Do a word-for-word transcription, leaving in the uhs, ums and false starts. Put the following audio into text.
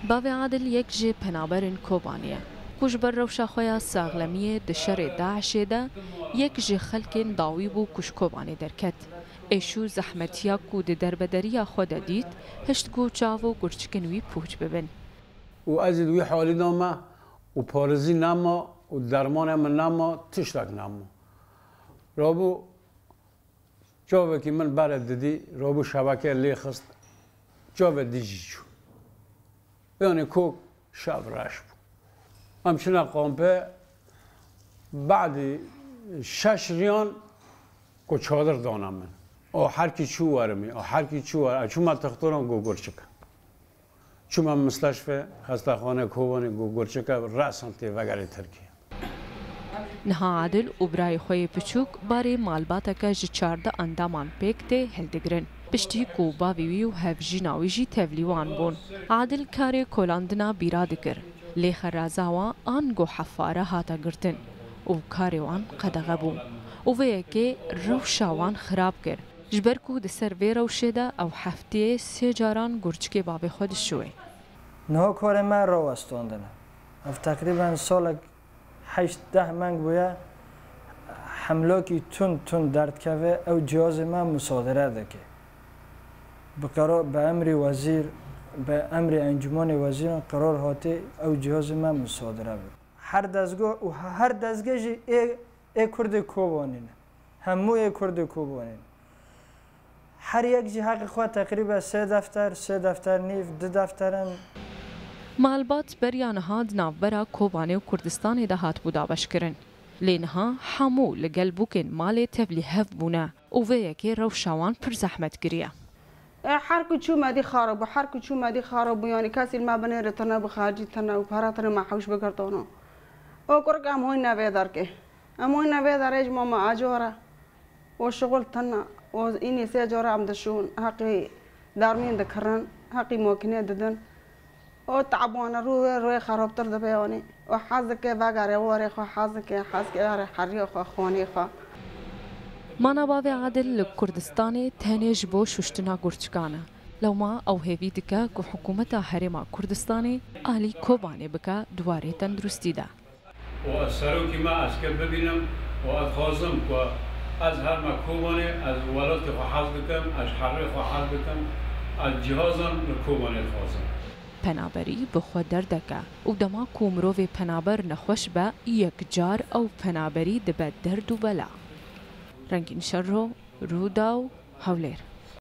Bavê Adil yek ji penaberên Kobanê ye, ku ji ber rewşa xwe ya saxlemiyê di şerê DAIŞê de yek ji xelkên dawî bû ku ji Kobanê derket. Êş û zehmetiya ku di derbederiya xwe de dît, hişt ku çav û gurçikên wî pûç bibin. Û ez ê di wî halî de me û parêzî nema û dermanê min nema, tiştek nema. Rabû çavekî min bere didî, rabû şebeke lê xist, çavê dî jî çû. Yanî kok şev reş bû. Em çine kampe, badî şeş riyan ku çadir dana min. O herkî çû werimî, o herkî çû wer-, çûme textoran ku gurçik. Çûme misteşfe, xestexane Kobanê ku gurçik e, resan tê vegerê Tirkiye. Niha Adil û birayê xwe yê piçûk barê malbateke ji çardeh endaman pêk tê hildigirin. Piştî ku bavê wî û hevjîna wî jî tevlî wan bûn. Adil karê kolandina bîra dikir. Lê xeraza wan ango hefare hate girtin û karê wan qedexe bû. Û vê yekê rewşa wan xirab kir. Ji ber ku di ser vê rewşê de ew hefteyê sê caran gurçikê bavê xwe dişuwê. Niha karê me rawestandine. Ev teqrîben salek heşt deh meng bûye, hemlakî tund tund derdikeve, ew cihazê me musadere dike. Bi qera-, bi emrî wezîr, bi emrî Encûmenê Wezîran qerar hatê, ew cihazê me musadere bike. Her dezgah û he-, her dezgeh jî ê, ê Kurdê Kobanê ne. Hemû ê Kurdê Kobanê ne. Her yek jî heqê xwe teqrîbe sê defter, sê defter nîv, du defter in. Malbat beriya niha di navbera Kobanê û Kurdistanê de hatibû dabeşkirin. Lê niha hemû li gel bûkên malê tevlî hev bûne û vê yekê rewşa wan pir zehmet kiriye. E, her ku çû me dî xarab bû, her ku çû me dî xarab bû, yanî kesî li me binêre tune bixercî tune û pere tune me hewş bigirtano. O kurik em hoyne vê derkê. Em hoyne vê derê ji mama acara. O şixul tune. O înî sê cara em dişûn. Heqî dermîn dikirin. Heqî makînê didin. O tabane rû wê rûyê xerabtir dibe yanî. O hez dike vegerê warê xwe hez dike, hez dike were heriya xwe, xanê xwe. Mana bavê Adil li Kurdistanê tenê ji bo şuştina gurçikan e. Lewma ew hêvî dike ku hikûmeta Herêma Kurdistanê alî Kobanê bike di warê tenduristî de. û ez serokî me, ez ke bibînim û ez dixwazim ku ez herme Kobanê, ez welatê xwe hez bikim, ez herê xwe hez bikim, ez cihazan li Kobanê dixwazim. Penaberî bi xwe derdek e û dema ku mirovê penaber nexweş be, yek car ew penaberî dibe derd û bela. Rengîn Şerro, Rûdaw, Hewlêr.